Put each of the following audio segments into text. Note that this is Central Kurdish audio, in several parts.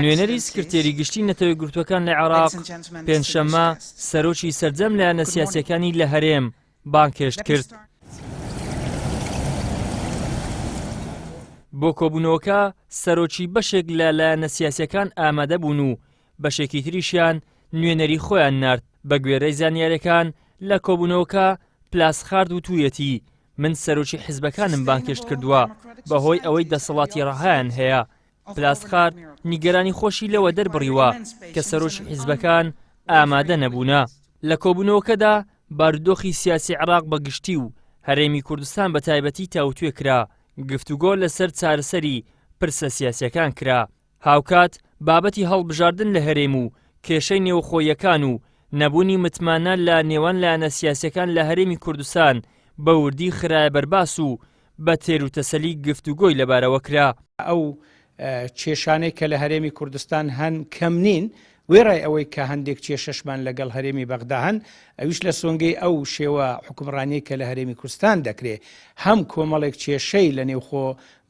نوێنەری سکرتێری گشتی نەتەوە یەکگرتووەکان لە عێراق پێنجشەممە سەرۆکی سەرجەم لایەنە سیاسییەکانی لە هەرێم بانگهێشت کرد. بۆ کۆبوونەوەکە سەرۆکی بەشێک لە لایەنە سیاسییەکان ئامادە بوون و بەشێکی تریشیان نوێنەری خۆیان نارد. بەگوێرەی زانیارییەکان لە کۆبوونەوەکە پلاسخارت وتوویەتی، من سەرۆکی حزبەکانم بانگهێشت کردووە بەهۆی ئەوەی دەسەڵاتی ڕەهایان هەیە. پلاسخارت نیگەرانی خۆشی لەوە دەربڕیوە کە سەرۆکی حیزبەکان ئامادە نەبوونە. لە کۆبوونەوەکەدا بارودۆخی سیاسی عێراق بە گشتی و هەرێمی کوردستان بە تایبەتی تاوتوێ کرا، گفتوگۆ لەسەر چارەسەری پرسە سیاسییەکان کرا. هاوکات بابەتی هەڵبژاردن لە هەرێم و کێشەی نێوخۆییەکان و نەبوونی متمانە لە نێوان لایەنە سیاسییەکان لە هەرێمی کوردستان بە وردی خرایە بەرباس و بە تێروتەسەلی گفتوگۆی لەبارەوە کرا. ئەو کێشانەی کە لە هەرێمی کوردستان هەن کەم نین، وێڕای ئەوەی کە هەندێک کێشەشمان لەگەڵ هەرێمی بەغدا هەن، ئەویش لە سۆنگەی ئەو شێوە حوکمڕانیەی کە لە هەرێمی کوردستان دەکرێ، هەم کۆمەڵێک کێشەی لە نێوخۆ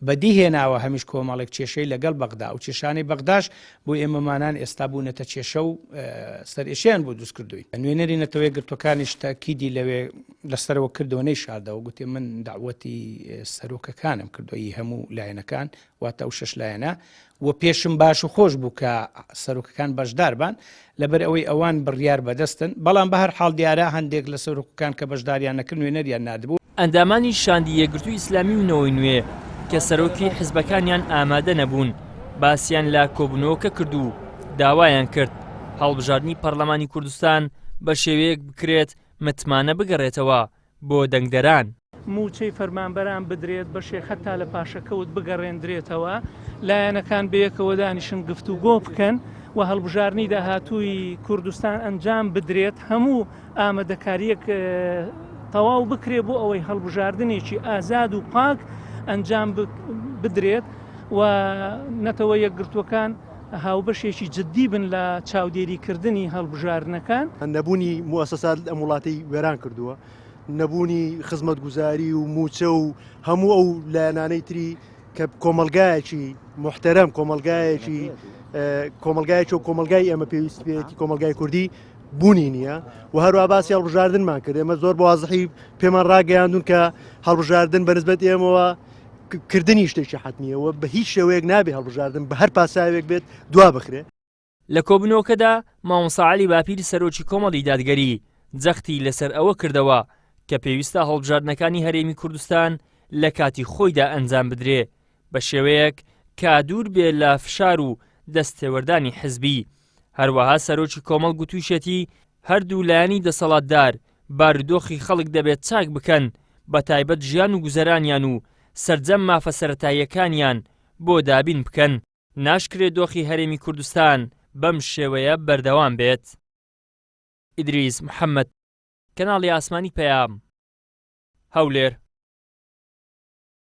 بەدی هێناوە، هەمیش کۆمەڵێک کێشەی لەگەڵ بەغدا، ئەو کێشانەی بەغداش بۆ ئێمەمانان ئێستا بوونەتە کێشە و سەرئێشەیان بۆ دروست کردووین. نوێنەری نەتەوە یەکگرتووەکانیش تەئکیدی لەوێ لەسەرەوە کردەوە نەیشاردەوە، گوتی من دەعوەتی سەرۆکەکانم کردووە ی هەموو لایەنەکان، واتە ئەو شەش لایەنە و پێشم باش و خۆش بوو کە سەرۆکەکان بەشدار بان لەبەر ئەوەی ئەوان بڕیار بەدەستن، بەڵام بە هەر حاڵ دیارە هەندێک لە سەرۆکەکان کە بەشداریان نەکرد نوێنەریان ناردبوو. ئەندامانی شاندی یەکگرتووی ئیسلامی و نەوەی نوێ کە سەرۆکی حزبەکانیان ئامادە نەبوون باسیان لە کۆبوونەوەکە کرد و داوایان کرد هەڵبژاردنی پەرلەمانی کوردستان بە شێوەیەک بکرێت متمانە بگەڕێتەوە بۆ دەنگدەران. مووچەی فەرمانبەران بدرێت، بەشێک هەتا لە پاشەکەوت بگەڕێندرێتەوە، لایەنەکان بەیەکەوە دانیشن گفتوگۆ بکەن و هەڵبژاردنی داهاتووی کوردستان ئەنجام بدرێت، هەموو ئامادەکارییەک تەواو بکرێت بۆ ئەوەی هەڵبژاردنێکی ئازاد و پاک ئەنجام بدرێت و نەتەوە یەکگرتووەکان هاوبەشێکی جددی بن لە چاودێریکردنی هەڵبژاردنەکان. نەبوونی موئەسەسات ئەم وڵاتەی وێران کردووە، نەبوونی خزمەتگوزاری و مووچە و هەموو ئەو لایەنانەی تری کە کۆمەلگایەکی محتەرەم کۆمەلگایەکی کۆمەلگایەکی و کۆمەلگای ئێمە پێویست پێیەتی کۆمەلگای کوردی بوونی نییە و هەروە باسی هەڵبژاردنمان کرد ئێمە زۆر بەوازحی پێمان ڕاگەیاندون کە هەڵبژاردن بەنسبەت ئێمەوە کردنی شتێکی حتمیەوە بە هیچ شێوەیەک نابێ هەڵبژاردن بە هەر پاساوێک بێت دوا بخرێ. لە کۆبوونەوەکەدا مامۆستا عەلی باپیر سەرۆکی کۆمەڵی دادگەری جەختی لەسەر ئەوە کردەوە کە پێویستە هەڵبژاردنەکانی هەرێمی کوردستان لە کاتی خۆیدا ئەنجام بدرێ بە شێوەیەک کە دوور بێ لە فشار و دەستێوەردانی حزبی هەروەها سەرۆکی کۆمەڵ گوتوویشێتی هەردوو لایەنی دەسەڵاتدار بارودۆخی خەڵک دەبێت چاک بکەن بە تایبەت ژیان و گوزەرانیان و سەرجەم مافە سەرەتاییەکانیان بۆ دابین بکەن. ناشکرێ دۆخی هەرێمی کوردستان بەم شێوەیە بەردەوام بێت. ئیدریس محەمەد، کەناڵی ئاسمانی پەیام، هەولێر.